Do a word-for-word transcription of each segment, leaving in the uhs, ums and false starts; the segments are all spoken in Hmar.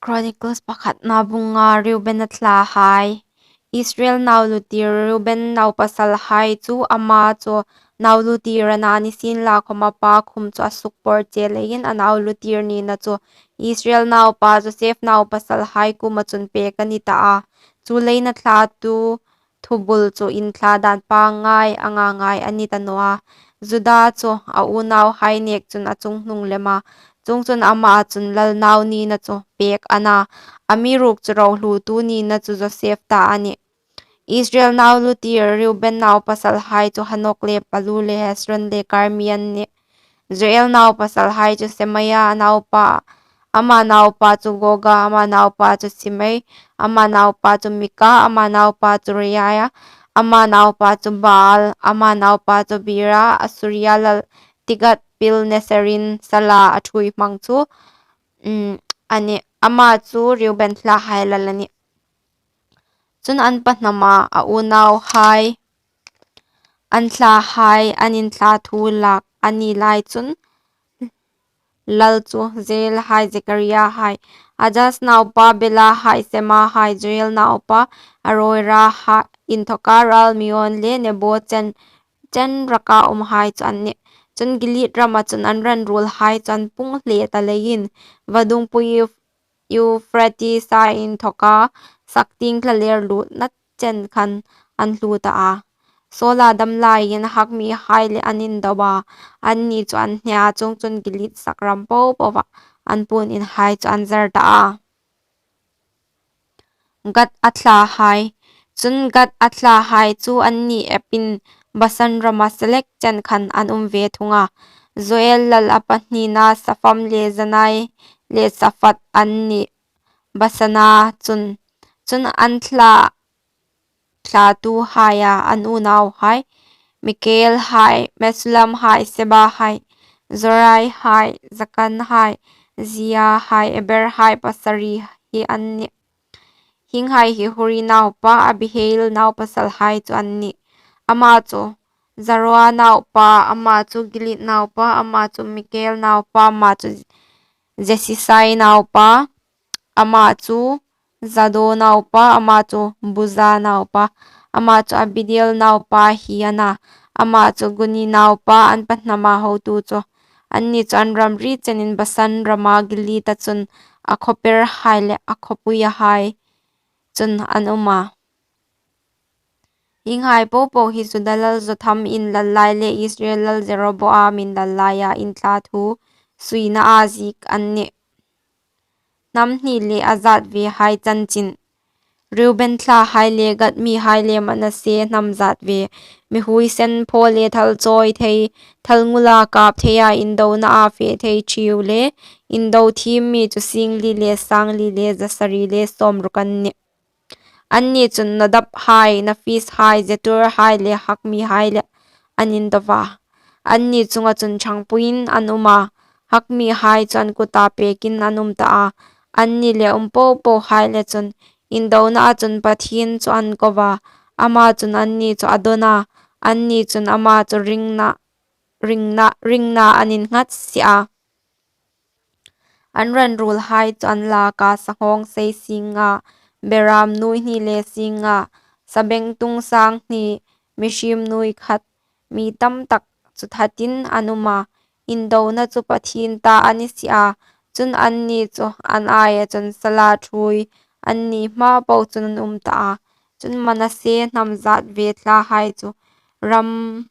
Chronicles pakhatna bung nga. Reuben a thlahai. Israel nau lutir Reuben naupasalhai chu ama chu nau lutir a na, nisienlakhawm a pa khum chu a sukpawrche leiin a nau lutir nina chu Israel naupa Joseph naupasalhai kuoma chun pêk a ni ta a. Chuleiin a thlatu thubul chu inthla dan pangngai anga ngai a ni ta naw a. Juda chu a unauhai nêk chun a chunghnung lem a, chuongchun ama chun lal nau nina chu pêk a na, amiruokchu rohluotu nina chu Joseph ta a nih. Israel nau lutir Reuben naupasalhai chu Hanok le Palu le Hezron le Karmi an nih. Joel naupasalhai chu Semaia a naupa, ama naupa chu Goga, ama naupa chu Simei, ama naupa chu Mika, ama naupa chu Reaia, ama naupa chu Baal, ama naupa chu Bera, Assuria lal Tigat Pilneserin sala a ṭhuoi hmang chu, um, a nih. Ama chu Reuben thlahai lal a nih. Chun an pahnama a unauhai, an thlahai an inthla thu lak a ni lai chun lal chu Jeielhai, Zekariahai, Azaz naupa Belahai, Semahai, Joel naupa Aroerahai inthawka Raal Meon le Nebo chen, chen raka umhai chu an nih. Chun Gilead rama chun an ran ruolhai chu an pung hle ta leiin vadungpui Euphratesa inthawka saktieng thlalêr lûtna chen khan an hluo ta a. Saula dam laiin Hakmihai le an indo a, anni chu an hneh a, chuongchun Gilead sak ram po poah an puon inhai chu an zar ta a. Gad a thlahai. Chun Gad a thlahai chu anni epin Basan rama selek chen khan an um ve thung a. Joel lal a pahnina Sapham le Janai le Saphat an nih Basana chun. Chun an thla, thlatuhaia an unauhai, Mikaelhai, Mesullamhai, Sebahai, Joraihai, Jakanhai, Ziahai, Eberhai pasari hi an nih. Hienghai hi Huri naupa Abihail naupasalhai chu an nih. Ama chu Zanoa naupa, ama chu Gilead naupa, ama chu Mikael naupa, ama chu Jesisai naupa, ama chu Jado naupa, ama chu Buza naupa, ama chu Abidiel naupa hi a na, ama chu Guni naupa, an pahnama hotu chu. Anni chu an ramri chenin Basan rama Gileada chun a khawperhai le a khawpuiahai chun an um a. Hienghai po po hi Juda lal Jotham inlal lai le Israel lal Jeroboam inlal laia inthla thu suinaa ziek an nih. Hnam hni le a zat vehai chanchin. Reuben thlahai le Gad mihai le Manasse hnam zat ve, mi huoisen phaw le thal chawi thei, thal ngula kap theia indonaa fe thei ṭhieu le indo thiem mi chu singli le sangli le zasari le sawmruk an nih. Anni chun Nadabhai, Naphishai, Jeturhai le Hakmihai le an indo a. Anni chunga chun ṭhangpuiin an um a, Hakmihai chu an kuta pêkin an um ta a. Anni le um po pohai le chun indonaa chun Pathien chu an ko a, ama chun anni chu a dawn a, anni chun ama chu ringna, ringna, ringna an innghat si a. An ran ruolhai chu an lak a, sanghawngsei sing nga, beram nuoi hni le sing nga, sabengtung sang hni, mihriem nuoi khat, mi tam tak chu thatin an um a, indona chu Pathien ta a ni si a. Chun anni chu an aia chun sala ṭhuoi anni hma po chun an um ta a. Chun Manasse hnam zat ve thlahai chu ram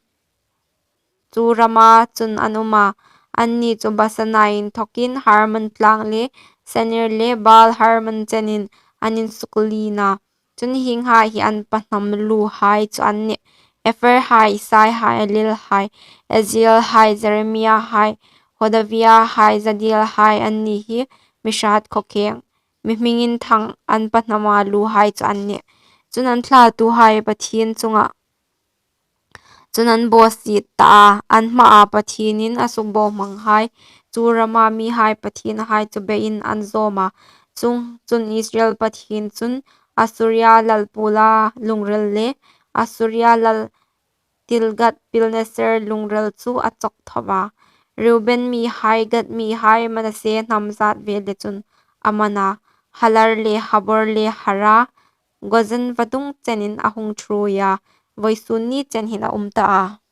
chu rama chun an um a, anni chu Basana inthawkin Hermon tlang le Senir le Baal Hermon chenin an insukli a. Chun hienghai hi an pahnam luhai chu an nih: Epherhai, Isaihai, Elilhai, Azielhai, Jeremiahai, Hodaviahai, Jadielhai, anni hi mi hrât khawkhêng, mi hming inthang an pahnama luhai chu an nih. Chun an thlatuhai Pathien chunga chun an bawsiet ta a, an hmaa Pathienin a sukbohmanghai, chu rama mihai pathienhai chu bein an zawm a. Chuongchun Israel Pathien chun Assuria lal Pula lungril le Assuria lal Tilgat-pilneser lungril chu a chawktho a. Reuben mihai, Gad mihai, Manasse hnam zat ve le chun a man a, Halar le Habor le Hara, Gozen vadung chenin a hung ṭhuoi a, vawisûn ni chen hin a um ta a.